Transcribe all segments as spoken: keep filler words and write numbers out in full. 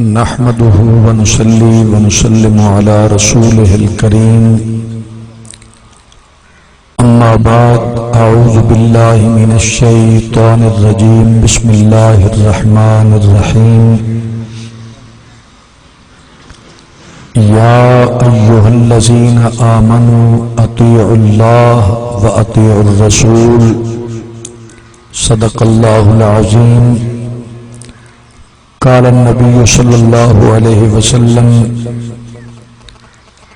نحمده ونصلي ونسلم على رسوله الكريم. أما بعد، أعوذ بالله من الشيطان الرجيم. بسم الله الرحمن الرحيم. يا أيها الذين آمنوا أطيعوا الله وأطيعوا الرسول. صدق الله العظيم. قال النبي صلى الله عليه وسلم: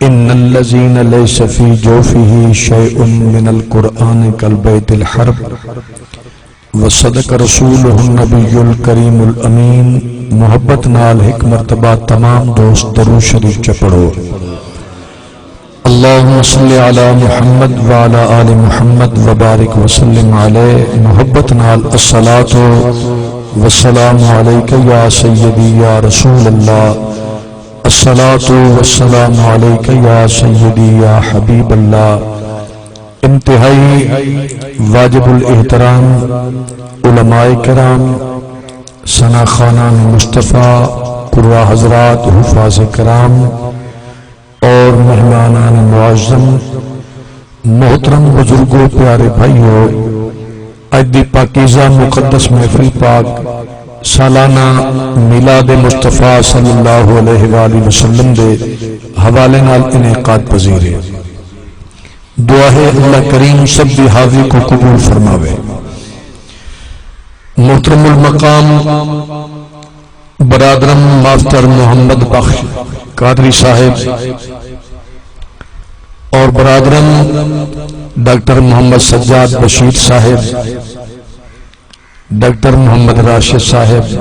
إن الذين ليس في جوفه شيء من القرآن كالبيت الحرب، وصدق رسوله النبي الكريم الأمين۔ محبت نال ہک مرتبہ تمام دوست درود شریف چ پڑھو۔ اللهم صل على محمد وعلى آل محمد وبارك وسلم عليه۔ محبت نال الصلاة والسلام عليك يا سيدي يا رسول الله، الصلاة والسلام عليك يا سيدي يا حبيب الله۔ انتہائی واجب الاحترام علماء کرام، ثنا خوانان مصطفیٰ، قراء حضرات، حفاظ کرام، اور مہمانان معظم، محترم بزرگو، پیارے بھائیو، اڄ دی پاکیزہ مقدس محفل پاک سالانہ میلاد مصطفیٰ صلی اللہ علیہ وآلہ وسلم دے حوالے نال انعقاد پذیر ہے۔ دعا ہے اللہ کریم سب دی حاضری کو قبول فرماوے۔ محترم المقام برادرم ماسٹر محمد بخش قادری صاحب اور برادرم ڈاکٹر محمد سجاد بشیر صاحب، ڈاکٹر محمد راشد صاحب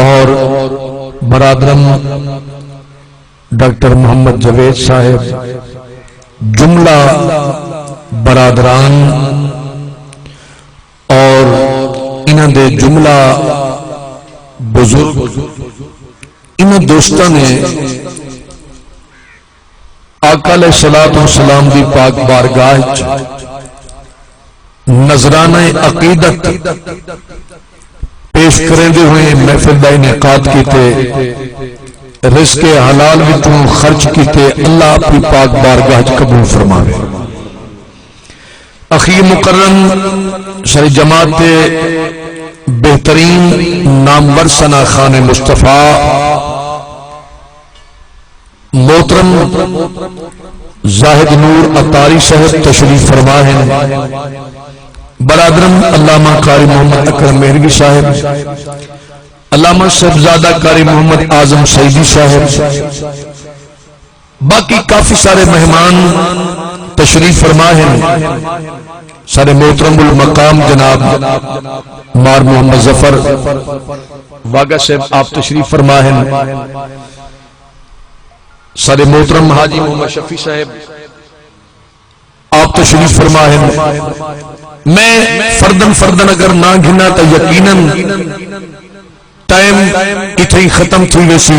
اور برادرم ڈاکٹر محمد جاوید صاحب، جملہ برادران اور انہاں دے جملہ بزرگ، انہاں دوستاں نے آقا علیہ الصلوۃ والسلام دی پاک بارگاہ وچ نذرانہ عقیدت پیش کریندے ہوئے محفل دا انعقاد کیتے، رزق حلال وچوں خرچ کیتے، اللہ اپنی پاک بارگاہ وچ قبول فرماوے۔ اخی مکرم سر جماعت دے بہترین نامور ثنا خوان مصطفیٰ محترم زاہد نور عطاری صاحب تشریف فرما ہن۔ برادرم علامہ قاری محمد اکرم مہروی صاحب، علامہ صاحبزادہ قاری محمد اعظم سعیدی صاحب، باقی کافی سارے مہمان تشریف فرما ہن۔ سارے محترم المقام جناب مار محمد ظفر واگا صاحب آپ تشریف فرما ہن۔ سارے محترم حاجی محمد شفیع صاحب آپ تشریف فرما ہن۔ میں فردن فردن اگر نہ گھناں تاں یقیناً ٹائم اتھے ہی ختم تھی ویسی۔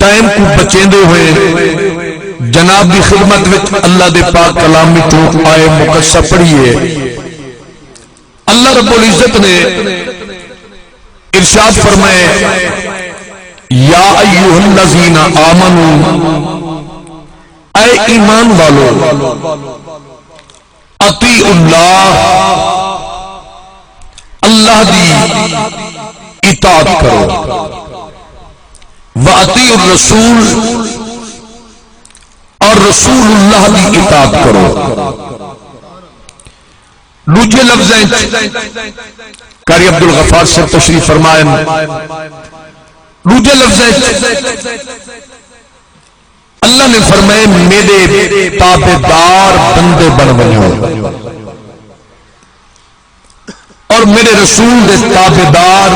ٹائم کوں بچیندے ہوئے جناب دی خدمت وچ اللہ دے پاک کلام وچوں آیے مقدسہ پڑھیے۔ اللہ رب العزت نے ارشاد فرمائے، یا ایھا الذین آمنوا، اے ایمان والو، اطیعوا اللہ، اللہ دی اطاعت کرو، و اطیعوا الرسول، اور رسول اللہ دی اطاعت کرو۔ ݙوجھے لفظاں وچ قاری عبدالغفار صاحب تشریف فرما ہن۔ ݙوجھے لفظاں وچ اللہ نے فرمائے، میݙے تابعدار بندے بݨ ونڄو اور میݙے رسول دے تابعدار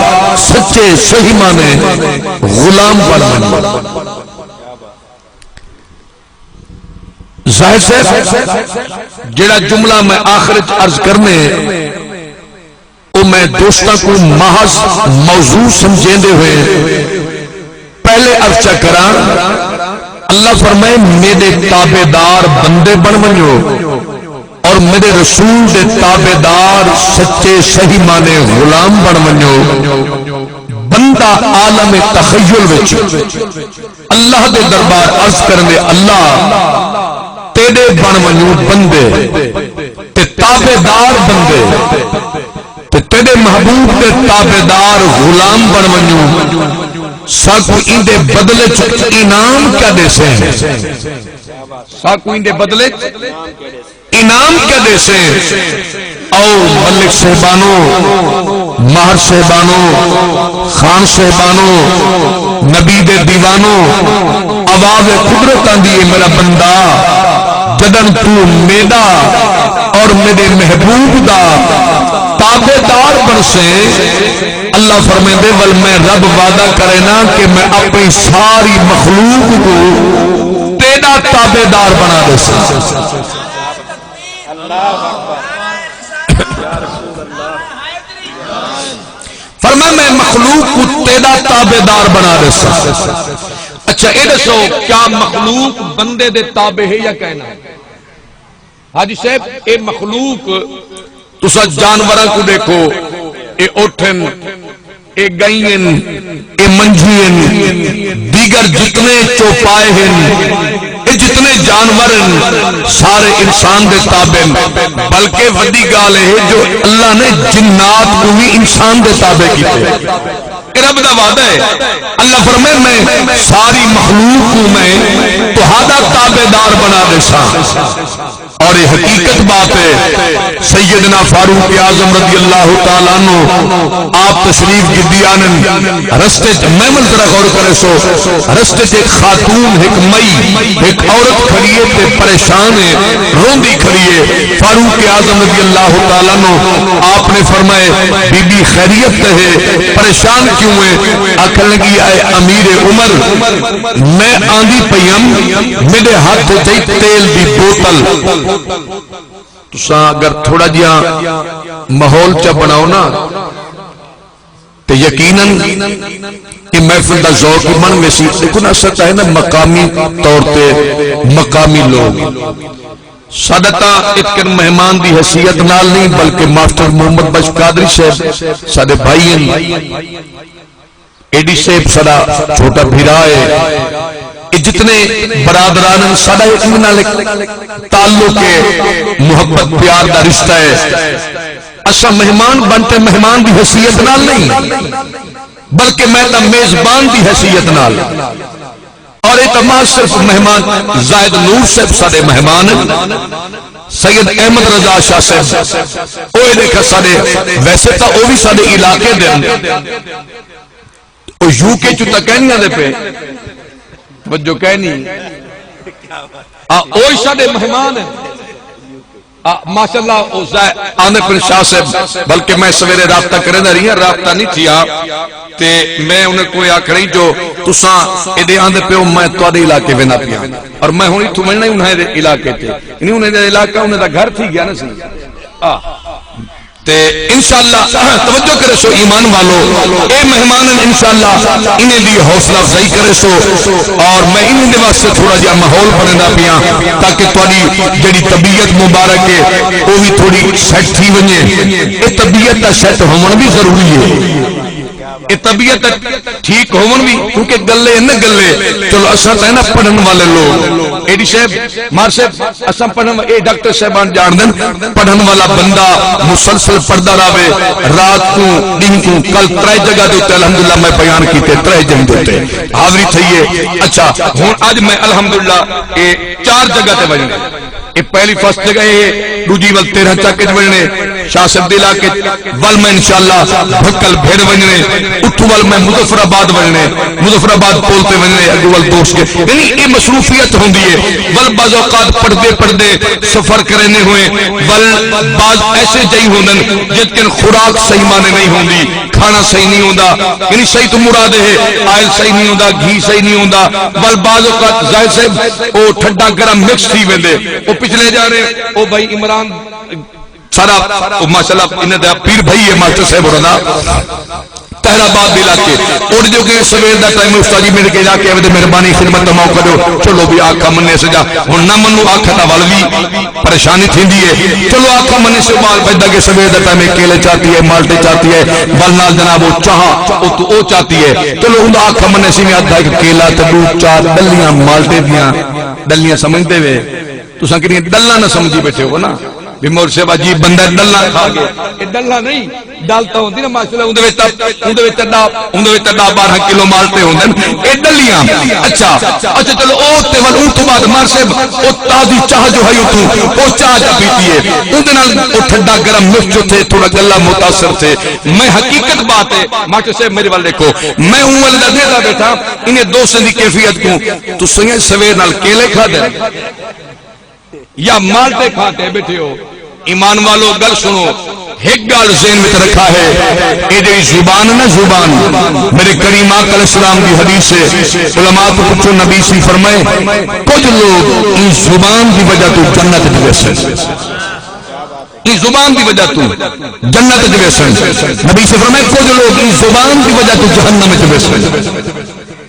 سچے صحیح معنی غلام بݨ ونڄو۔ زاہد صاحب، جڑا جملہ میں آخر وچ عرض کرنے، او میں دوستاں کوں محض موضوع سمجھیندے ہوئے پہلے عرض چا کراں۔ اللہ فرمائے، میݙے تابعدار بندے بݨ ونڄو اور میݙے رسول دے تابعدار سچے صحیح معنی غلام بݨ ونڄو۔ بندے بندہ عالم تخیل وچ اللہ دے دربار عرض کرندے، اللہ تیݙے بݨ ونڄوں بندے تے تابعدار بندے تے تیݙے محبوب دے تابعدار غلام بݨ ونڄوں، ساکوں ایندے بدلے چ انعام کیا ݙیسیں؟ ساکوں ایندے بدلے چ انعام کیا ݙیسیں؟ او ملک صاحبانو، ماہر صاحبانو، خان صاحبانو، نبی دے دیوانو، آواز قدرت آندی ہے میرا بندہ، جݙݨ توں میݙا اور میݙے محبوب دا تابعدار بݨسیں، اللہ فرمیندے، ول میں رب وعدہ کرینا کہ میں اپݨی ساری مخلوق کوں تیݙا تابعدار بݨا ݙیساں۔ فرمایا، میں مخلوق کوں تیݙا تابعدار بݨا ݙیساں۔ اچھا، اے ݙسو، کیا مخلوق بندے دے تابع ہے یا کائنات؟ حاجی صاحب، اے مخلوق، تساں جانوراں کوں ݙیکھو، اے اٹھ ہن، اے ڳئیں ہن، اے منجھی ہن، دیگر جتنے چوپائے ہن، اے جتنے جانور ہن، سارے انسان دے تابع ہن۔ بلکہ وݙی ڳالھ اے ہے جو اللہ نے جنات کوں وی انسان دے تابع کیتے۔ اے رب دا وعدہ ہے۔ اللہ فرمائے، میں ساری مخلوق کوں میں تہاݙا تابعدار بݨا ݙیساں۔ اور یہ حقیقت بات ہے، سیدنا فاروق اعظم رضی اللہ تعالیٰ عنہ آپ تشریف گھدی آنن، رستے چ، میں ول ذرا غور کرے سو، رستے چ ایک خاتون، ایک مئی، ایک عورت کھڑی ہے تے پریشان ہے، روندی کھڑی ہے۔ فاروق اعظم رضی اللہ تعالیٰ عنہ آپ نے فرمائے، بی بی خیریت تے ہے، پریشان کیوں ہے؟ آکھن لگی، اے امیر عمر، میں آندی پئی ہم، میݙے ہتھ چئی تیل دی بوتل۔ تساں اگر تھوڑا جیہاں ماحول چا بݨاؤ نا، تے یقیناً اے محفل دا ذوق ہی بݨ ویسی۔ ݙیکھو نا، اساں تاں ہے نا مقامی طور تے مقامی لوگ، ساݙا تاں اتکن مہمان دی حیثیت نال نہیں، بلکہ ماسٹر محمد بخش قادری صاحب ساݙے بھائی ہن۔ اے ڈی صاحب ساݙا چھوٹا بھرا ہے۔ اے جتنے برادران ہن، ساݙا انہاں نال ہک تعلق ہے، محبت پیار دا رشتہ ہے۔ اساں مہمان بݨ تے مہمان دی حیثیت نال نہیں، بلکہ میں تاں میزبان دی حیثیت نال۔ اور اے تاں ماں صرف مہمان زاہد نور صاحب ساݙے مہمان ہن، سید احمد رضا شاہ صاحب، او اے ݙیکھا ساݙے، ویسے تاں او وی ساݙے علاقے دے ہن۔ او یو کے چوں تاں کائنی آندے پئے، توجہ کائنی۔ آ، او ہی ساݙے مہمان ہن۔ آ، ماشاءاللہ، او زا-، آندے پئے شاہ صاحب، بلکہ میں سویرے رابطہ کریندا رہیا، رابطہ نہیں تھیا۔ تے میں انہاں کوں آکھ رہی جو تساں ایݙے آندے پئے ہو، میں تہاݙے علاقے ویندا پیاں۔ اور میں ہݨ اتھوں ونڄݨا ہی انہاں دے علاقے تے۔ یعنی انہاں دا علاقہ، انہاں دا گھر تھی ڳیا نا سی۔ آ۔ تے انشاءاللہ، توجہ کرے سو ایمان والو، اے مہمان ہن، انشاءاللہ انہیں دی حوصلہ افزائی کرے سو، اور میں انہیں دے واسطے تھوڑا جہا ماحول بݨیندا پیاں تاکہ تہاݙی جڑی طبیعت مبارک ہے، او وی تھوڑی سیٹ تھی ونڄے۔ اے طبیعت دا سیٹ ہووݨ وی ضروری ہے۔ اے طبیعت ٹھیک ہووݨ وی، کیونکہ گلے نہ گلے، چلو اساں تاں نا پڑھن والے لوگ، اے ڈی صاحب، مار صاحب، اساں پڑھن، اے ڈاکٹر صاحبان ڄاݨدن، پڑھن والا بندہ مسلسل پڑھدا رہوے، رات کوں، ݙینہہ کوں، کل ترے جگہ دے اتے الحمدللہ میں بیان کیتے، ترے جنگ دے اتے حاضری تھئی ہے۔ اچھا، ہݨ اڄ میں الحمدللہ اے چار جگہ تے ونڄݨا۔ اے پہلی فرسٹ جگہ ہے، ݙوجھی ول تیرہ چک اچ ونڄݨے، شاہ صاحب دے علاقے اچ، ول میں انشاءاللہ بھکل بھیݨ ونڄݨے، اتھوں ول میں مظفر آباد ونڄݨے، مظفر آباد پل تے ونڄݨے، اڳوں ول دوست کے، یعنی اے مصروفیت ہوندی ہے۔ ول بعض اوقات پڑھدے پڑھدے سفر کریندے ہوئے، ول بعض ایسے جئی ہوندن جت کن خوراک صحیح معنی نہیں ہوندی، کھانا صحیح نہیں ہوندا، یعنی صحیح تو مراد ہے آئل صحیح نہیں ہوندا، گھی صحیح نہیں ہوندا، ول بعض اوقات ظاہر صاحب او ٹھڈا گرم مکس تھی ویندے۔ او پچھلے جانے او بھائی عمران سارا، او ماشاءاللہ انہاں دا پیر بھائی ہے ماسٹر صاحب ہوراں دا۔ خیر آباد دے علاقے۔ اٹھ جو کہ سویر دا ٹائم، استاد جی میرے کے علاقے آوے تے مہربانی خدمت دا موقع ݙیو۔ چلو بھی آکھا منیس جا، ہݨ نہ منو آکھا تاں ول وی پریشانی تھیندی ہے۔ چلو آکھا منیس، ٻال بھڄدا کہ سویر دا ٹائم ہے، کیلے چاتی ہے، مالٹے چاتی ہے، ول نال جناب او چاہ، او تو او چاتی ہے۔ چلو اوندا آکھا منیس میں ادھا ہک کیلا تے ݙو چار ݙلیاں، مالٹے دیاں ݙلیاں سمجھدے وے؟ تساں کݙیاں ݙلاں نہ سمجھی ٻیٹھے ہو نا؟ بھی مول صاحب عجیب بندہ ہے، ݙلاں کھا ڳئے۔ اے ݙلاں نہیں، ݙل تاں ہوندی نا ماشاءاللہ، اوندے وچ تاں، اوندے وچ تاں ݙاہ، اوندے وچ تاں ݙاہ ٻارہاں کلو مالٹے ہوندن۔ اے ݙلیاں۔ اچھا، اچھا چلو او تے ول اوں توں بعد مار صاحب، او تازی چاہ جو ہئی اتوں، او چاہ چا پیتی ہے۔ اوندے نال او ٹھڈا گرم مکس جو تھے، تھوڑا گلا متاثر تھے۔ میں حقیقت بات ہے، ماسٹر صاحب میرے ول ݙیکھو، میں اوں ول دا ݙیہدا ٻیٹھا، انہیں دوستیں دی کیفیت کوں، تساں سویر نال کیلے کھادے؟ یا مالٹے کھا کے ٻیٹھے ہو؟ ایمان والو، گل سنو، ہک گالھ ذہن وچ رکھا ہے، اے جیڑھی زبان ہے نا، زبان، میرے کریم آقا علیہ السلام دی حدیث ہے، علماء کوں پچھو، نبی سی فرمائے، کجھ لوگ ایں زبان دی وجہ توں جنت وچ ویسن، ایں زبان دی وجہ توں جنت وچ ویسن۔ نبی سی فرمائے، کجھ لوگ ایں زبان دی وجہ توں جہنم وچ ویسن۔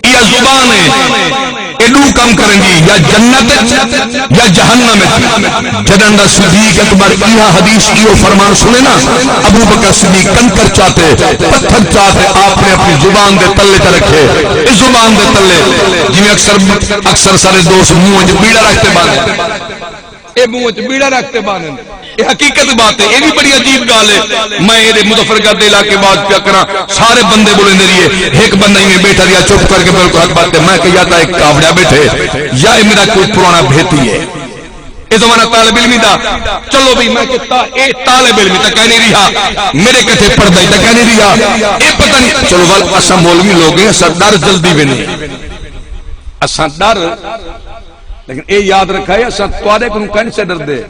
ایہا زبان ہے، اے ݙو کم کریندی، یا جنت اچ یا جہنم اچ۔ جݙݨ دا صدیق اکبر ایہا حدیث، ایہو فرمان سݨے نا، ابو بکر صدیق کنکر چاتے، پتھر چاتے آپ نے اپݨی زبان دے تلے تے رکھے۔ اس زبان دے تلے، جویں اکثر، اکثر سارے دوست منہ وچ بیڑا رکھ تے ٻاندے۔ اے منہ وچ بیڑا رکھ تے ٻانن۔ اے حقیقت بات ہے، اے وی بڑی عجیب ڳالھ ہے۔ میں اے دے مظفر گڑھ دے علاقے بات پیا کراں، سارے بندے ٻولیندے رہیے، ہک بندہ ایویں ٻیٹھا رہیا چپ کر کے، بالکل حق بات ہے۔ میں کہیا تاں ہک کاوڑیا ٻیٹھے، یا اے میرا کوئی پرانا بھیتی ہے۔ اے زمانہ طالب علمی دا، چلو بھئی میں کہتا اے طالب علمی تاں کائنی رہیا، میرے کٹھے پڑھدا ہی تاں کائنی رہیا، اے پتہ نہیں۔ چلو ول اساں مولوی لوگ ہیں، اساں ݙر جلدی ویندے، اساں ݙر لیکن اے یاد رکھائے، اساں تہاݙے کنوں کائنی سے ݙردے۔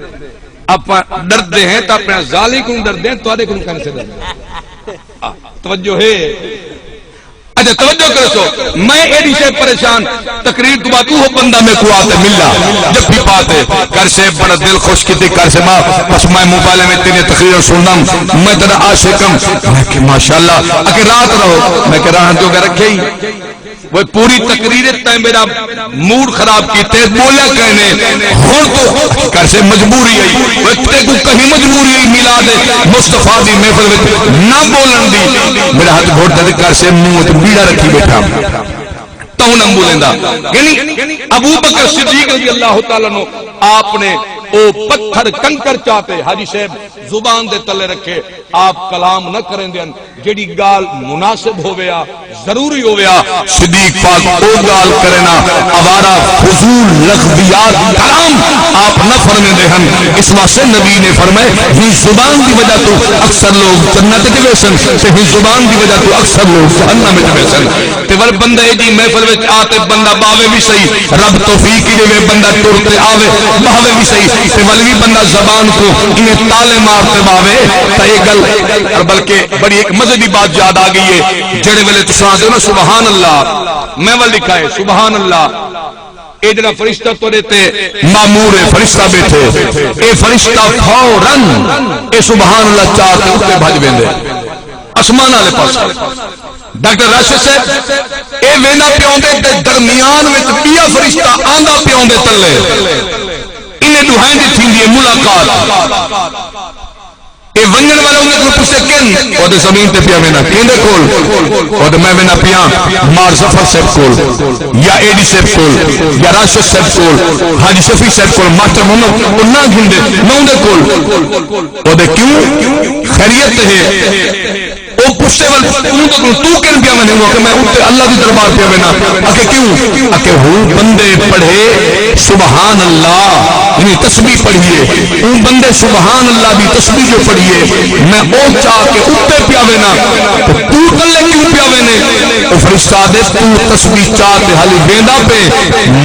آپاں ݙردے ہیں تاں اپݨے ذالی کنوں ݙردے ہیں، تہاݙے کنوں کائنی سے ݙردے۔ آ، توجہ ہے؟ اچھا، توجہ کرسو، میں ایݙی شے پریشان، تقریر توں بعد اوہو بندہ میکوں آ تے ملا، جفی پا تے، کر سے بڑا دل خوش کیتے، کر سے ماں، بس میں موبائل وچ تیݙیاں تقریراں سݨدم، میں تیݙا عاشق ہم۔ میں کہ ماشاءاللہ، اکے رات رہو، میں کہ راہاں جوگا رکھے ہی۔ وہ پوری تقریر تیں میرا موڈ خراب کیتے، بولیا کہنے، ہن تو کر سے مجبوری آئی، وہ تے کو کہیں مجبوری آئی میلاد مصطفیٰ دی محفل وچ نہ بولن دی، میرا ہتھ گھوٹ تے کر سے منہ وچ بیڑا رکھی بیٹھا، تاں نہ بولیندا۔ یعنی ابو بکر صدیق رضی اللہ تعالیٰ عنہ آپ نے او پتھر کنکر چاتے حاجی صاحب زبان دے تلے رکھے، آپ کلام نہ کریندے ہن۔ جیڑھی ڳالھ مناسب ہووے آ، ضروری ہووے آ، صدیق پاک او ڳالھ کرے نا، آوارہ فضول لغویات کلام آپ نہ فرمیندے ہن۔ اس واسطے نبی نے فرمائے، ہی زبان دی وجہ توں اکثر لوگ جنت وچ ویسن تے ہی زبان دی وجہ توں اکثر لوگ جہنم وچ ویسن۔ تے ول بندہ ایجھی محفل وچ آ تے بندہ ٻاوے وی صحیح، رب توفیق ہی ݙیوے، بندہ ٹر تے آوے، ٻاوے وی صحیح، تے ول وی بندہ زبان کوں ایویں تالے مار تے ٻاوے، تاں اے ڳل، اور بلکہ بڑی ہک مزے دی بات یاد آ ڳئی ہے، جیڑھے ویلے تساں آہدے ہو نا سبحان اللہ، میں ول لکھا ہے سبحان اللہ، اے جیڑھا فرشتہ تہاݙے تے مامور ہے، فرشتہ ٻیٹھے، اے فرشتہ فوراً اے سبحان اللہ چا تے اتے بھڄ ویندے اسمان والے پاسے۔ ڈاکٹر راشد صاحب، اے ویندا پیا ہوندے تے درمیان وچ ٻیا فرشتہ آندا پیا ہوندے تلے، انہیں ݙوہائیں دی تھیندی ہے ملاقات۔ اے ونڄݨ والا انہیں کوں پچھدے، کن؟ او تے زمین تے پیا ویندا، کیندے کول؟ او تے میں ویندا پیاں مار ظفر صاحب کول، یا اے ڈی صاحب کول، یا راشد صاحب کول، حاجی شفیع صاحب کول، ماسٹر محمد، او نہ گھندے، میں اوندے کول۔ او تے کیوں؟ خیریت ہے؟ او پچھدے ول، اوں توں توں کن پیا ویندے؟ اوں آکھے میں اتے اللہ دی دربار پیا وینداں۔ آکھے کیوں؟ آکھے ہوں بندے پڑھے سبحان اللہ، یعنی تسبیح پڑھیے، اوں بندے سبحان اللہ دی تسبیح جو پڑھیے، میں او چا کے اتے پیا وینداں۔ تے توں تلے کیوں پیا ویندے؟ او فرشتہ آہدے توں تسبیح چا تے حالی ویندا پے،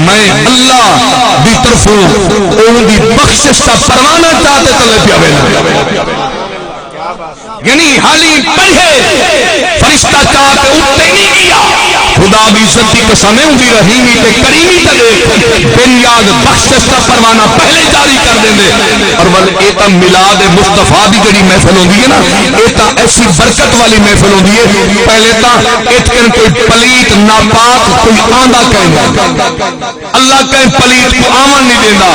میں اللہ دی طرفوں اوں دی بخشش دا پروانہ چا تے تلے پیا وینداں۔ یعنی حالی پڑھے، فرشتہ چا تے اتے نہیں گیا، خدا دی عزت دی قسم ہے، اوندی رحیمی تے کریمی تے ݙیکھ، بے نیاز بخشش دا پروانہ پہلے جاری کر ݙیندے۔ اور ول اے تاں میلاد مصطفیٰ دی جڑی محفل ہوندی ہے نا، اے تاں ایسی برکت والی محفل ہوندی ہے۔ پہلے تاں اتھ کن کوئی پلیت ناپاک کوئی آندا کائنی۔ اللہ کہیں پلیت کوں آوݨ نہیں ݙیندا۔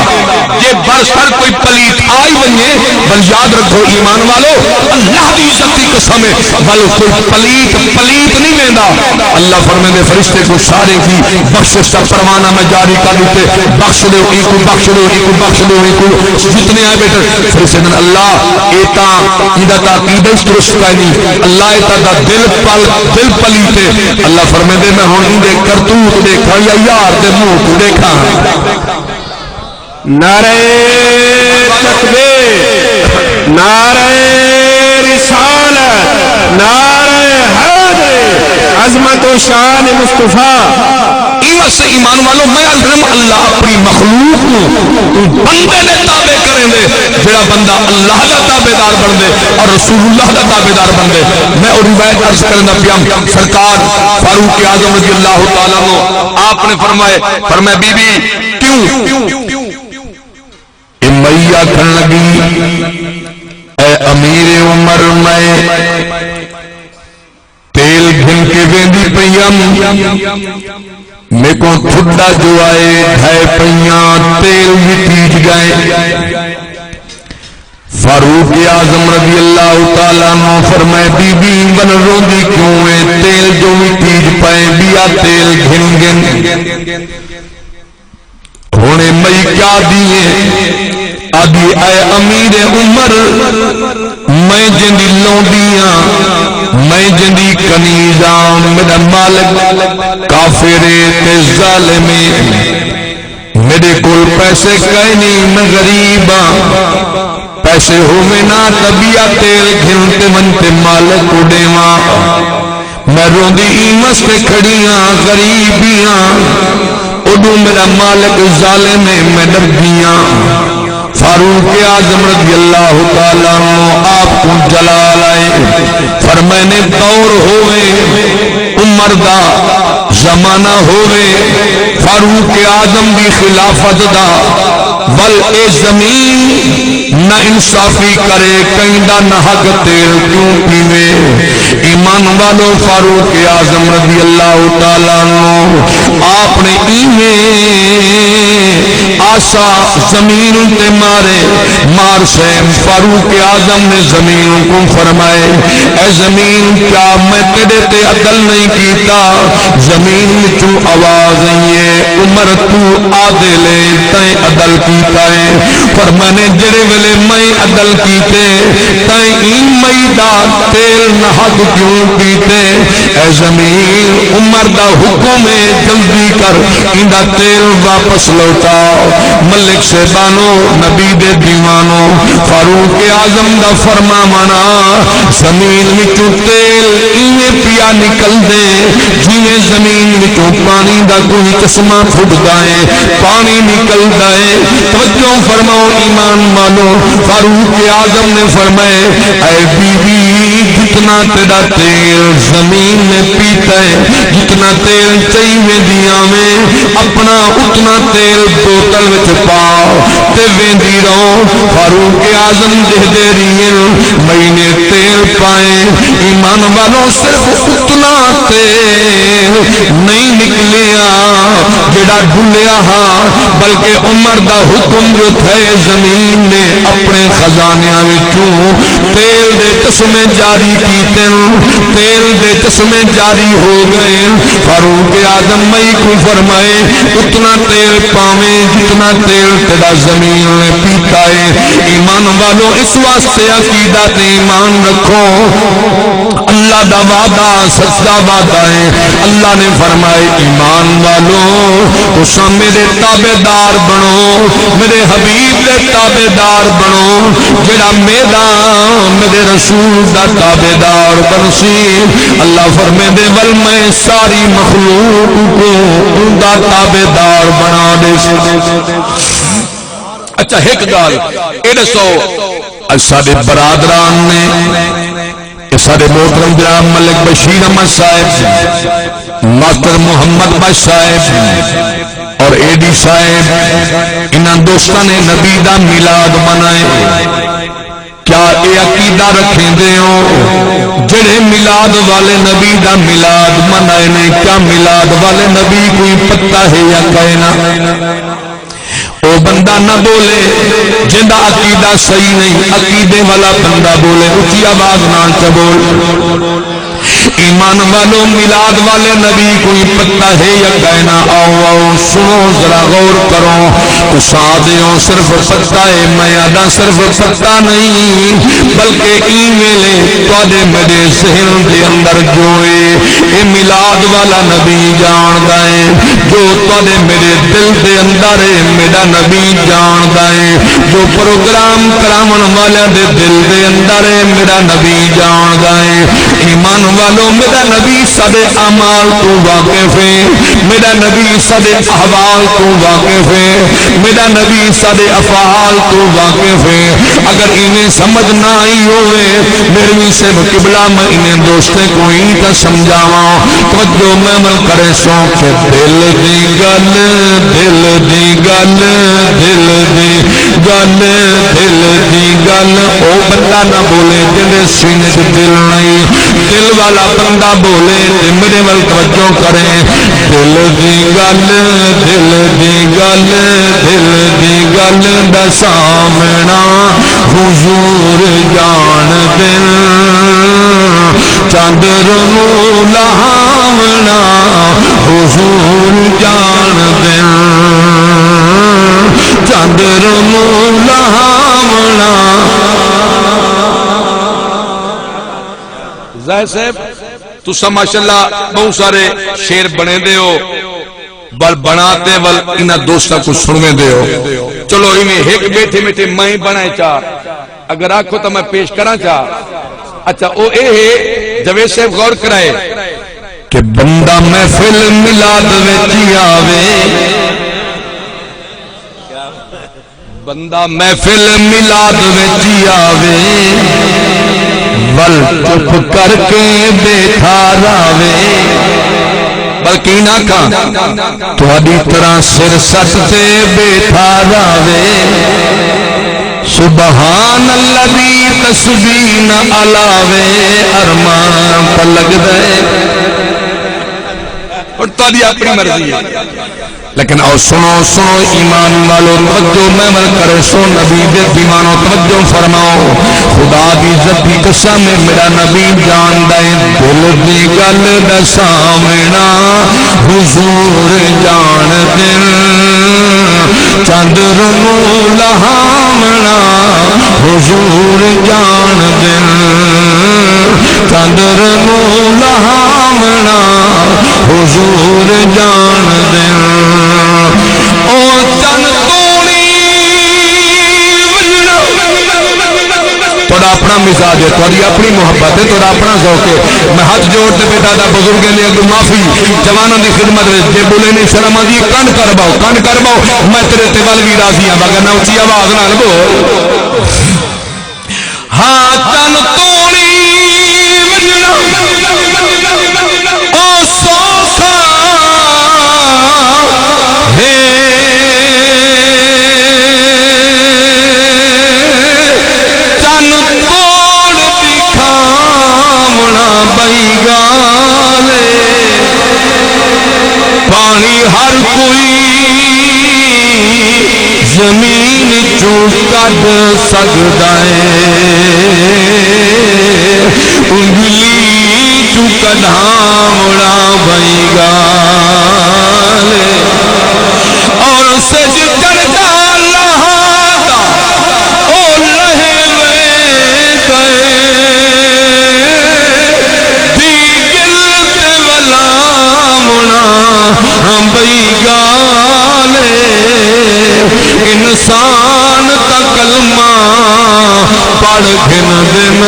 جے برسر کوئی پلیت آ ہی ونڄے، بل یاد رکھو ایمان والو، اللہ دی عزت دی قسم ہے، بل کوئی پلیت پلیت نہیں ویندا۔ اللہ فرمیندے، فرشتے کوں سارے دی بخشش دا پروانہ میں جاری کر ݙتے، بخش ݙیو، اینکوں بخش ݙیو، اینکوں بخش ݙیو، اینکوں جتنے آئے بیٹھے، فرشتے آہدن، اللہ، اے تاں ایندا تاں عقیدہ ہی درست کائنی، اللہ اے تاں دا دل پل، دل پلیت ہے۔ اللہ فرمیندے، میں ہݨ ایندے کرتوت ݙیکھاں یا یار دے منہ کوں ݙیکھاں؟ نعرہ تکبیر، نعرہ رسالت، نعرہ حیدری، عظمت و شان مصطفیٰ۔ ایں واسطے ایمان والو، میں عرض کرم، اللہ اپنی مخلوق نوں اوں بندے دے تابع کریندے، جڑا بندہ اللہ دا تابعدار بندے اور رسول اللہ دا تابعدار بندے۔ میں او روایت عرض کریندا پیاں، سرکار فاروق اعظم رضی اللہ تعالیٰ عنہ آپ نے فرمائے، فرمایا، بی بی، کیوں؟ اے مئی آکھݨ لڳی، اے امیر عمر، میں تیل گھن کے ویندی پئی ہم، میکوں تھڈا جو آئے ڈھائے پئیاں، تیل وی تیج ڳئے۔ فاروق اعظم رضی اللہ تعالیٰ عنہ فرمائے، بی بی، ول روندی کیوں ایں؟ تیل جو وی تیج پئے، ٻیا تیل گھن گھن۔ ہݨ اے مئی کیا دی اے؟ آہدی، اے امیر عمر، میں جیندی لونڈی آں، میں جیندی کنیز آں، میݙا مالک کافر اے تے ظالم اے، میݙے کول پیسے کائنی، میں غریب آں، پیسے ہووے نا تاں ٻیا تیل گھن تے ونڄ تے مالک کوں ݙیواں۔ میں روندی ایں واسطے کھڑی آں، غریب وی آں، اݙوں میݙا مالک ظالم ہے، میں ݙردی آں۔ فاروق اعظم رضی اللہ تعالیٰ عنہ آپ کوں جلال آئے، فرمائے نے دور ہووے عمر دا، زمانہ ہووے فاروق اعظم دی خلافت دا، ول اے زمین نا انصافی کرے، کہیں دا ناحق تیل کیوں پیوے؟ ایمان والو، فاروق اعظم رضی اللہ تعالیٰ عنہ آپ نے ایویں آسا زمین تے مارے، مار سین فاروق اعظم نے زمین کوں فرمائے، اے زمین، کیا میں تیݙے تے عدل نہیں کیتا؟ زمین وچوں آواز آئی ہے، عمر توں عادل ہے، تیں عدل کیتا ہے۔ فرمانے، جڑے ویلے میں عدل کیتے، تیں ایں مئی دا تیل ناحق کیوں پیتے؟ اے زمین، عمر دا حکم ہے، جلدی کر، ایندا تیل واپس لوٹا۔ ملک صاحبانو، نبی دے دیوانو، فاروق اعظم دا فرماوݨ آ، زمین وچوں تیل ایویں پیا نکلدے، جیویں زمین وچوں پاݨی دا کوئی چشمہ پھٹدا ہے، پاݨی نکلدا ہے۔ توجہ فرماؤ ایمان والو، فاروق اعظم نے فرمائے، اے بی بی، جتنا تیݙا تیل زمین نے پیتا ہے، جتنا تیل چئی ویندی آویں، اپݨا اتنا تیل بوتل وچ پا تے ویندی رہو۔ فاروق اعظم ݙیہدے رہین، مئی نے تیل پائے۔ ایمان والو، صرف اتنا تیل نہیں نکلیا جڑا ڈلیا ہا، بلکہ عمر دا حکم جو تھئے، زمین نے اپݨے خزانیاں وچوں تیل دے چشمے جاری کیتن، تیل دے چشمے جاری ہو ڳئے۔ فاروق اعظم مئی کوں فرمائے، اتنا تیل پاویں جتنا تیل تیݙا زمین نے پیتا ہے۔ ایمان والو، اس واسطے عقیدہ تے ایمان رکھو۔ اللہ دا وعدہ سچا وعدہ ہے۔ اللہ نے فرمائے، ایمان والو، تساں میرے تابعدار بݨو، میرے حبیب دے تابعدار بݨو۔ جڑا میرا، میرے رسول دا تابعدار بݨسی، اللہ فرمیندے، ول میں ساری مخلوق کوں اوندا تابعدار بݨا ݙیساں۔ اچھا، ہک ڳالھ اے ݙسو، اڄ ساݙے برادران نے کہ ساڈے محترم جناب ملک بشیر احمد صاحب، ماسٹر محمد بخش صاحب اور اے ڈی صاحب، انہاں دوستاں نے نبی دا میلاد منائے۔ کیا اے عقیدہ رکھیندے ہو؟ جڑے میلاد والے نبی دا میلاد منائے نے، کیا میلاد والے نبی کوئی پتہ ہے یا کائنا؟ او بندہ نہ بولے جیندا عقیدہ صحیح نہیں، عقیدے والا بندہ بولے، اچی آواز نال چا بول۔ ایمان والو، میلاد والے نبی کوئی پتہ ہے یا کائنا؟ آؤ، آؤ، سنو، ذرا غور کرو۔ تساں آدھے ہو صرف پتہ ہے، میں آدھا صرف پتہ نہیں، بلکہ ایں ویلے تہاڈے میڈے ذہن دے اندر جو اے، اے میلاد والا نبی جاندا اے۔ جو تہاڈے میڈے دل دے اندر اے، میڈا نبی جاندا اے۔ جو پروگرام کراون والیاں دے دل دے اندر اے، میڈا نبی جاندا اے۔ ایمان والو، میڈا نبی ساڈے اعمال توں واقف اے، میڈا نبی ساڈے احوال توں واقف اے، میڈا نبی ساڈے افعال توں واقف اے۔ اگر ایویں سمجھ نہ آئی ہووے، میروی صاحب قبلہ، میں انہیں دوستیں کوں ایں تاں سمجھاواں، توجہ محمل کریں سو کہ دل دی گل، دل دی گل، دل دی گل، دل دی گل۔ او بندہ نہ بولے جیندے سینے چ دل نہیں، دل والا بندہ بولے تے میڈے ول توجہ کریں۔ دل دی گل، دل دی گل، دل دی گل دا سامنا حضور جان دن، چندر نوں لہاونا حضور جان دن، چندر نوں لہاونا۔ زاہد صاحب، تساں ماشاءاللہ بہت سارے شعر بنیندے ہو، ول بنا تے ول انہاں دوستاں کوں سنویندے ہو۔ چلو ایویں ہک بیٹھے بیٹھے میں ہی بنائے چار، اگر آکھو تاں میں پیش کراں چار۔ اچھا، او اے ہے، جاوید صاحب غور کرائے کہ بندہ محفل میلاد وچ آوے، بندہ محفل میلاد وچ آوے، ول چپ کر کے بیٹھا راوے۔ بلکہ نہ کھاں، تہاڈی طرح سر سٹ تے بیٹھا راوے۔ سبحان اللہ دی تسبیح نہ الاوے، ارمان پلک دے۔ ہن تہاڈی اپنی مرضی ہے۔ لیکن او سنو، سنو ایمان والو، توجہ محمل کرے سو، نبی دے دیوانو توجہ فرماؤ۔ خدا دی عزت دی قسم ہے، میرا نبی جاندا ہے دل دی گل دا سامنا حضور جان دن، چندر نوں لہامنا حضور جان دن، چندر نوں لہامنا حضور جان دن۔ او چن توڑی ونڄݨا۔ تہاݙا اپݨا مزاج ہے، تہاݙی اپݨی محبت ہے، تہاݙا اپݨا ذوق ہے۔ میں ہتھ جوڑ تے بیٹھا دا بزرگیں دے اڳوں معافی، جواناں دی خدمت وچ، جے ٻولے نہیں شرم آندی، کن کر ٻہو، کن کر ٻہو، میں تیرے تے ول وی راضی ہاں، وگرنہ اچی آواز نال ٻول۔ ہاں، چن توڑی ونڄݨا او سوکھا ہے، چن توڑ ݙکھاوݨا ٻئی ڳالھ ہے۔ پاݨی ہر کوئی زمین چوں کڈھ سڳدا ہے، انگلی چوں کڈھاوݨا ٻئی ڳالھ ہے۔ اور سج چڑھدا لہاندا او لہہ ویندے، دی گل تے ولاوݨا ٻئی ڳالھ ہے۔ انسان تاں کلمہ پڑھ گھندن،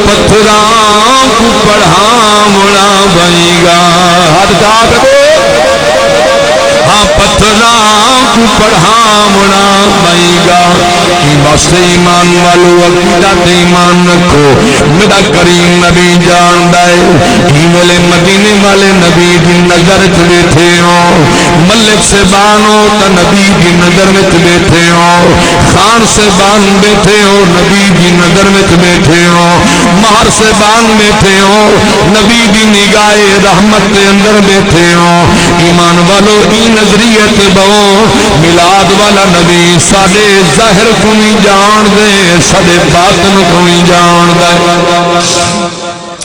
پتھراں کوں پڑھاوݨا ٻئی ڳالھ۔ ہتھ اچا کے ٻول۔ ہاں، پتھراں کوں پڑھاوݨا ٻئی ڳالھ۔ ایں واسطے ایمان والو، عقیدہ تے ایمان رکھو، میݙا کریم نبی ڄاݨدا ہے۔ ایں ویلے مدینے والے نبی دی نظر وچ ٻیٹھے ہو، ملک صاحبان ہو تاں نبی دی نظر وچ ٻیٹھے ہو، خان صاحبان ٻیٹھے ہو، نبی دی نظر وچ ٻیٹھے ہو، مہر صاحبان ٻیٹھے ہو، نبی دی نگاہ رحمت دے اندر ٻیٹھے ہو۔ ایمان والو، ایں نظریے تے ٻہو، میلاد والا نبی ساݙے ظاہر کوں وی ڄاݨدے، ساݙے باطن کوں وی ڄاݨدے۔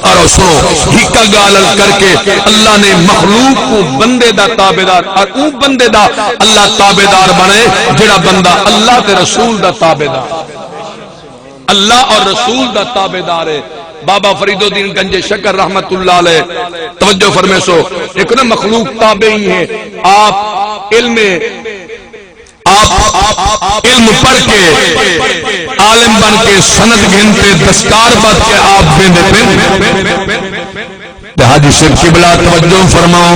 اور سنو، ہکا ڳالھ عرض کر کے، اللہ نے مخلوق کو بندے دا تابعدار، اور اوں بندے دا اللہ تابعدار بݨے جڑا بندہ اللہ تے رسول دا تابعدار، اللہ اور رسول دا تابعدار ہے۔ بابا فرید الدین گنج شکر رحمت اللہ علیہ، توجہ فرمیسو، ایک نا مخلوق تابع ہی ہے، آپ علم آپ علم پڑھ کے، عالم بݨ کے، سند گھن تے دستار ٻدھ کے آپ ویندے پن۔ تے حاجی صاحب قبلہ توجہ فرماؤ،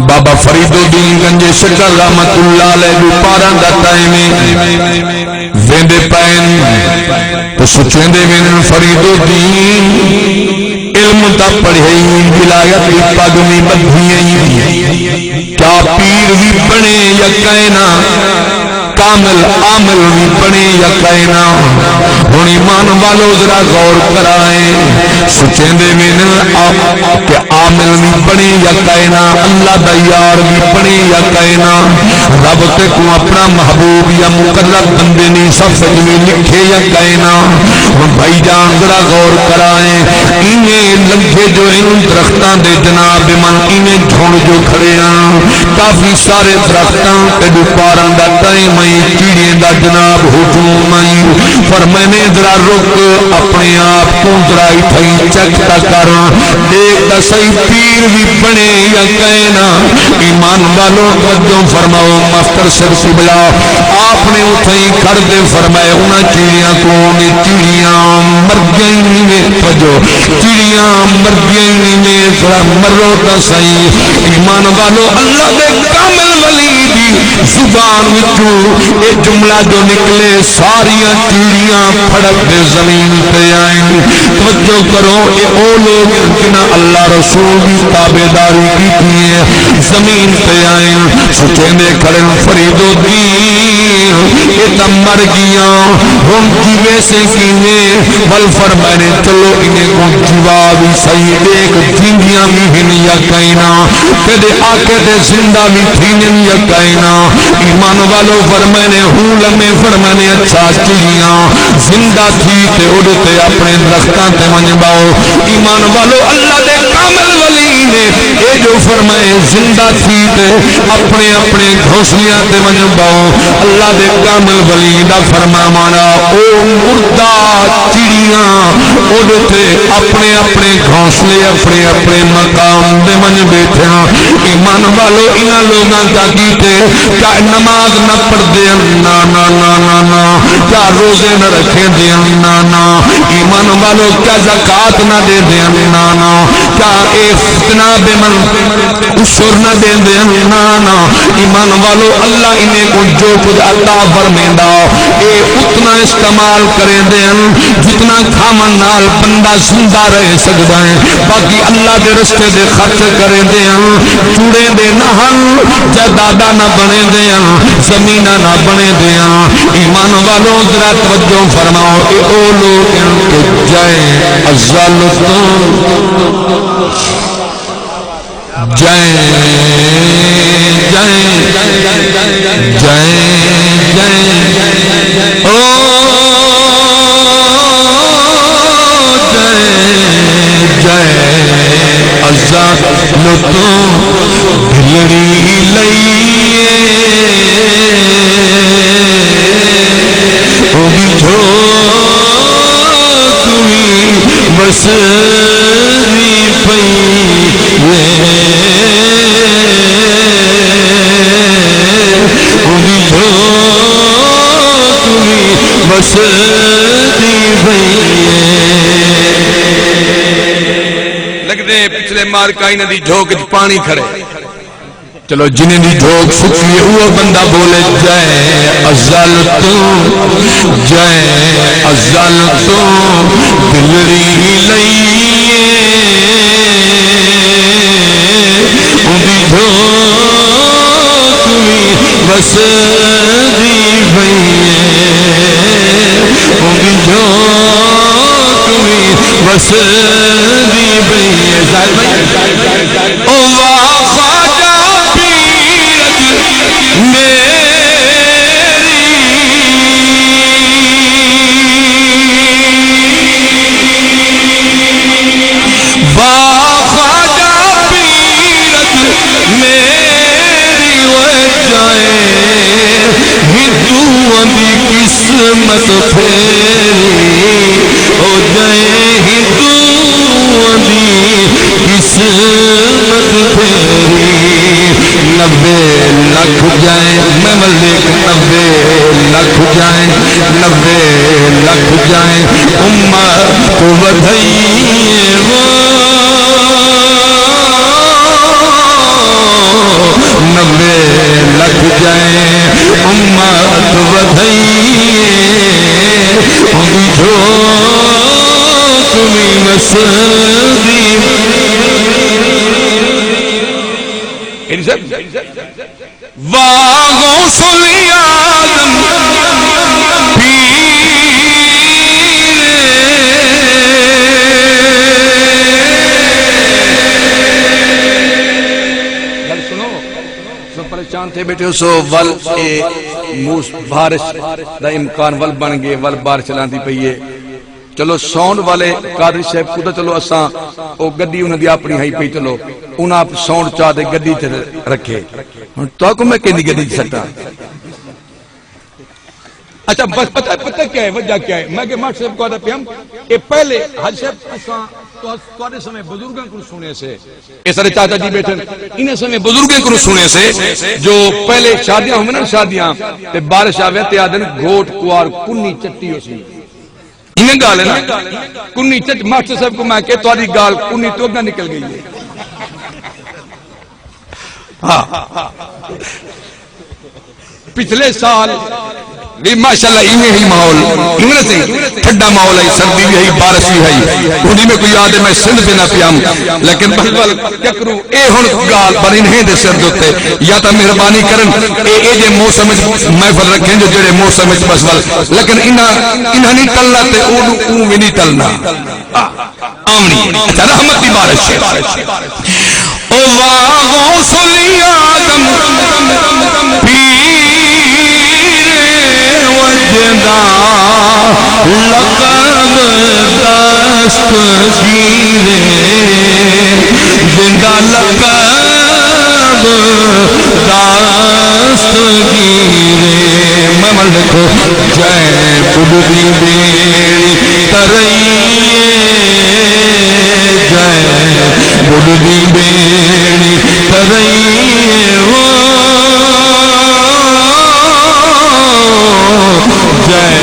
بابا فرید الدین گنج شکر رحمت اللہ علیہ ݙوپاراں دا ٹائم ہے، ویندے پئن تے سچیندے ویندن، فرید الدین علم تاں پڑھیئی، ولایت دی پڳ وی ٻدھی ہئی، کیا پیر وی بݨے یا کائنا، کامل عامل وی بݨے یا کائنا؟ ہݨ ایمان والو، ذرا غور کرائیں، سچیندے ویندن آ کہ عامل وی بݨے یا کائنا، اللہ دا یار وی بݨے یا کائنا، رب تیکوں اپݨا محبوب یا مقرب بندے دی صف وچ وی لکھے یا کائنا؟ ہݨ بھائی جان، ذرا غور کرائیں، ایویں لنگھے جو ہن درختاں دے جناب من، ایویں جھنڈ جو کھڑے ہن، کافی سارے درختاں تے ݙوپاراں دا ٹائم ہئی، چڑیاں دا جناب ہجوم ہئی، فرمائے نے ذرا رک، اپݨے آپ کوں ذرا اتھائیں چیک تاں کر، ݙیکھ تاں سہی پیر وی بݨے یا کائنا۔ ایمان والو، توجہ فرماؤ، مستر سر قبلہ آپ نے اتھائیں کھڑدے فرمائے، انہاں چڑیاں کوں، چڑیاں مر ڳئین وے، توجہ، چڑیاں مر ڳئین وے، ذرا مرو تاں سہی۔ ایمان والو، اللہ دے کامل ولی دی زبان وچوں اے جملہ جو نکلے، ساریاں چڑیاں پھڑک تے زمین تے آئن۔ توجہ کرو، اے او لوگ ہن جنہاں اللہ رسول دی تابعداری کیتی ہے، زمین تے آئن، سچیندے کھڑن، فرید الدین، اے تاں مر ڳیاں، ہݨ جیویسیں کیویں؟ ول فرمائے نے، چلو انہیں کوں جیوا وی سہی، ݙیکھ جیندیاں وی ہن یا کائنا، تیݙے آکھے تے زندہ وی تھیون یا کائنا۔ ایمان والو، فرمائے نے، ہوں لمے، فرمائے نے، اچھا چڑیاں زندہ تھی تے اݙ تے اپݨے درختاں تے ونڄ ٻہو۔ ایمان والو، اللہ دے کامل ولی نے اے جو فرمائے، زندہ تھی تے اپݨے اپݨے گھونسلیاں تے ونڄ ٻہو۔ اللہ دے کامل ولی دا فرماوݨ آ، او مردہ چڑیاں اݙ تے اپݨے اپݨے گھونسلے، اپݨے اپݨے مقام تے ونڄ ٻیٹھیاں۔ ایمان والو، انہاں لوگاں کیا کیتے؟ کیا نماز نہ پڑھدے ہن؟ نہ، نہ، نہ، نہ، نہ۔ کیا روزے نہ رکھیندے ہن؟ نہ، نہ۔ ایمان والو، کیا زکوٰۃ نہ ݙیندے ہن؟ نہ، نہ۔ کیا اے جناب من عشر نہ ݙیندے ہن؟ نہ، نہ۔ ایمان والو، اللہ انہیں کوں جو کجھ عطا فرمیندا، اے اتنا استعمال کریندے ہن جتنا کھاوݨ نال بندہ زندہ رہ سڳدا ہے، باقی اللہ دے رستے دے خرچ کریندے ہن، چوڑیندے نہ ہن، جائیداداں نہ بݨیندے ہن، زمیناں نہ بݨیندے ہن۔ ایمان والو، ذرا توجہ فرماؤ، اے او لوگ ہن کہ جئیں ازل توں، جئیں، جئیں، جئیں، جئیں، او جئیں، جئیں ازل توں بھلڑی لئی اے، اوندی جھوک وی وسدی پئی اے، اوندی جھوک وی وسدی پئی اے۔ لڳدے پچھلے مارکا انہاں دی جھوک اچ پاݨی کھڑے۔ چلو، جنہیں دی جھوک سکی ہے، اوہ بندہ بولے، جئیں ازل توں، جئیں ازل توں دلڑی لئی ہے، اوندی جھوک وی وسدی پئی ہے، اوندی جھوک وی وسدی پئی ہے۔ ظاہر بھائی، او واہ خواجہ پیرت میری، واہ خواجہ پیرت میری، او جئیں ہندوؤں دی قسمت پھیری، او جئیں ہندوؤں دی قسمت پھیری۔ نوے لکھ جئیں، میں ملک نوے لکھ جئیں، نوے لکھ جئیں امت ودھئی ہے او، نوے لکھ جئیں امت ودھئی ہے، اوندی جھوک وی وسدی۔ واہ غوث اعظم پیر۔ گل سنو، سو پریشان تھے بیٹھے ہو، سو ول اے موس-، بارش دا امکان ول بن گئے، ول بارش چلاندی پئی ہے۔ چلو، ساؤنڈ والے قادری صاحب کوں تاں چلو اساں، او گڈی انہاں دی اپݨی ہئی پئی، چلو انہاں آپ ساؤنڈ چا تے گڈی تے رکھے۔ ہݨ تہاکوں میں کیندی گڈی سٹاں؟ اچھا، بس پتہ، پتہ کیا ہے، وجہ کیا ہے؟ میں کہ ماٹر صاحب کوں آہدا پیام، اے پہلے حاجی صاحب اساں تہاݙے سمے بزرگاں کوں سݨے سے، اے سارے چاچا جی بیٹھے، انہاں سمے بزرگاں کوں سݨے سے جو پہلے شادیاں ہوون نا، شادیاں تے بارش آوے تے آہدن، گھوٹ کوار کنی چٹی ہوسی۔ ایویں ڳالھ ہے نا؟ کنی چٹ-، ماسٹر صاحب کوں میں کہ تہاݙی ڳالھ کنی توں اڳاں نکل ڳئی ہے۔ ہاں۔ پچھلے سال وی ماشاءاللہ ایویں ہی ماحول، ایویں نہ سی، ٹھڈا ماحول ہے، سردی وی ہے، بارش وی ہے۔ ہݨ میں کوئی یاد ہے، میں سندھ پیندا پیام، لیکن بس ول چکرو اے ہݨ ڳالھ بݨی نہیں دے سر دے اتے، یا تاں مہربانی کرن، اے، اے جے موسم وچ محفل رکھیں جو جڑے موسم وچ بس ول، لیکن انہاں، انہاں نہیں ٹلنا تے او، او وی نہیں ٹلنا۔ آ، آوݨی۔ اچھا، رحمت دی بارش ہے۔ او واہ غوث الاعظم پیر وجدا لقب دستگیرے، جیندا لقب دستگیرے۔ میں ول لکھو، جئیں ٻݙدی ٻیڑی ترئی ہے، جئیں ٻݙدی ٻیڑی ترئی ہے او، جئیں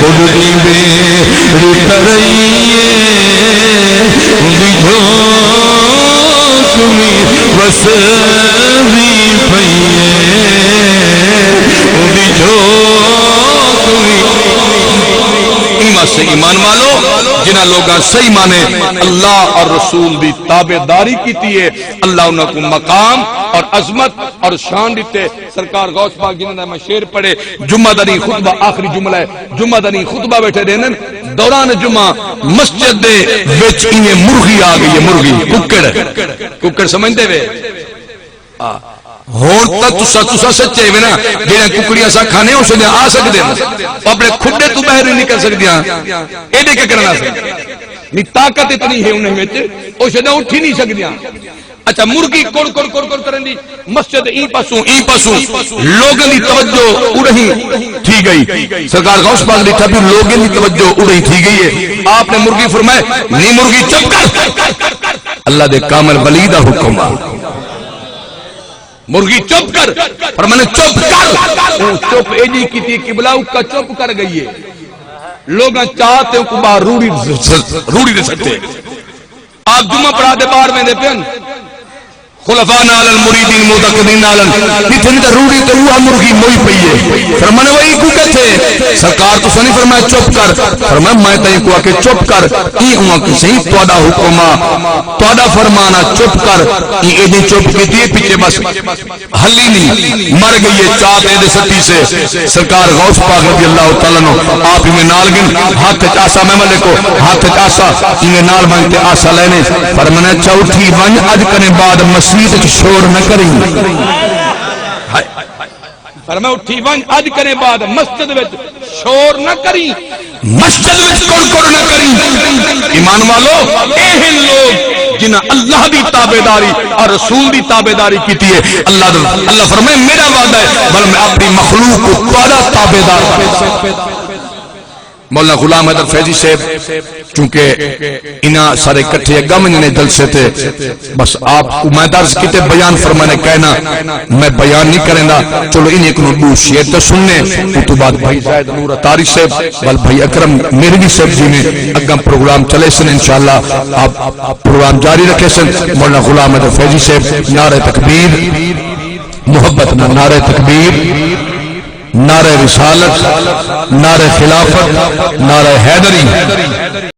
ٻݙدی ٻیڑی ترئی ہے، اوندی جھوک وی وسدی پئی ہے، اوندی جھوک وی۔ ایں واسطے ایمان والو، جنہاں لوگاں صحیح معنی اللہ اور رسول دی تابعداری کیتی ہے، اللہ انہاں کوں مقام اور عظمت اور شان ݙتے۔ سرکار غوث پاک جنہاں دا میں شعر پڑھے، جمعہ دا ݙینہہ خطبہ، آخری جملہ ہے، جمعہ دا ݙینہہ خطبہ ٻیٹھے ݙیندن، دوران جمعہ مسجد دے وچ ایویں مرغی آ ڳئی ہے، مرغی، ککڑ، ککڑ سمجھدے وے؟ آ۔ ہݨ تاں تساں، تساں سچے وے نا، جیڑھیاں ککڑیاں اساں کھانے، او سݙیاں آ سڳدے ہن۔ او اپݨے کھݙے توں ٻاہر نہیں نکل سڳدیاں۔ ایݙے کے کرݨ آسے؟ نی طاقت اتنی ہے انہیں وچ، او سݙیاں اٹھ ہی نہیں سڳدیاں۔ اچھا، مرغی کڑ کڑ کڑ کڑ کریندی، مسجد ایں پاسوں، ایں پاسوں، لوگاں دی توجہ اݙاہیں تھی ڳئی۔ سرکار غوث پاک ݙٹھا بھی لوگاں دی توجہ اݙاہیں تھی ڳئی ہے۔ آپ نے مرغی فرمائے، نی مرغی چپ کر، اللہ دے کامل ولی دا حکم آ۔ مرغی چپ کر، پر میں نے چپ کر۔ اوں چپ ایݙی کیتی، قبلہ اکا چپ کر ڳئی ہے۔ لوگاں چا تے اوں کوں ٻاہر روڑی، روڑی دے سٹے۔ آپ جمعہ پڑھا تے ٻاہر ویندے پئے ہن۔ خلفاء نال، مریدین معتقدین نال، ݙٹھن تے روڑی تے اوہا مرغی موئی پئی ہے۔ فرمانے، "وئی کو کتھے؟" سرکار تساں نہیں فرمایا چپ کر، فرمایا میں تئیں کو آکھے چپ کر، ایں اواں کسیں تہاڈا حکم آ، تہاڈا فرمان آ، چپ کر، ایں ایݙیں چپ کیتی ہے، پچھے بس ہلی نہیں، مر گئی ہے، چا تے دے سٹی سے۔ سرکار غوث پاک رضی اللہ تعالیٰ عنہ آپ ایویں نال گن، ہاتھ وچ آسا، میں والے کو ہاتھ وچ آسا، ایویں نال ونج تے آسا لینے۔ فرمایا، "چا اٹھی ونج، اج کنے بعد مسیت وچ شور نہ کریں۔" ہائے۔ فرمایا، "اٹھی ونج، اج کنے بعد مسجد وچ شور نہ کریں۔" مسجد وچ کڑ کڑ نہ کریں۔ ایمان والو، اے ہن لوگ جنہاں اللہ دی تابعداری اور رسول دی تابعداری کیتی ہے۔ اللہ دا، اللہ فرمائے، "میرا وعدہ ہے، بل میں اپنی مخلوق کو تہاڈا تابعدار بناؤں۔" مولانا غلام حیدر فیضی صاحب، چونکہ انہاں سارے اکٹھے اگاں ونجنے جلسے تے، بس آپ کو میں درس کیتے بیان فرمانے کائنا، میں بیان نہیں کریندا۔ چلو انہیں کو دو شعر تے سننے، اس تو بعد بھائی زاہد نور اطاری صاحب، ول بھائی اکرم مہروی صاحب جی نے اگاں پروگرام چلے سن، انشاءاللہ آپ پروگرام جاری رکھے سن۔ مولانا غلام حیدر فیضی صاحب، نعرہ تکبیر، محبت نال نعرہ تکبیر، نعرہ رسالت، نعرہ خلافت، نعرہ حیدری۔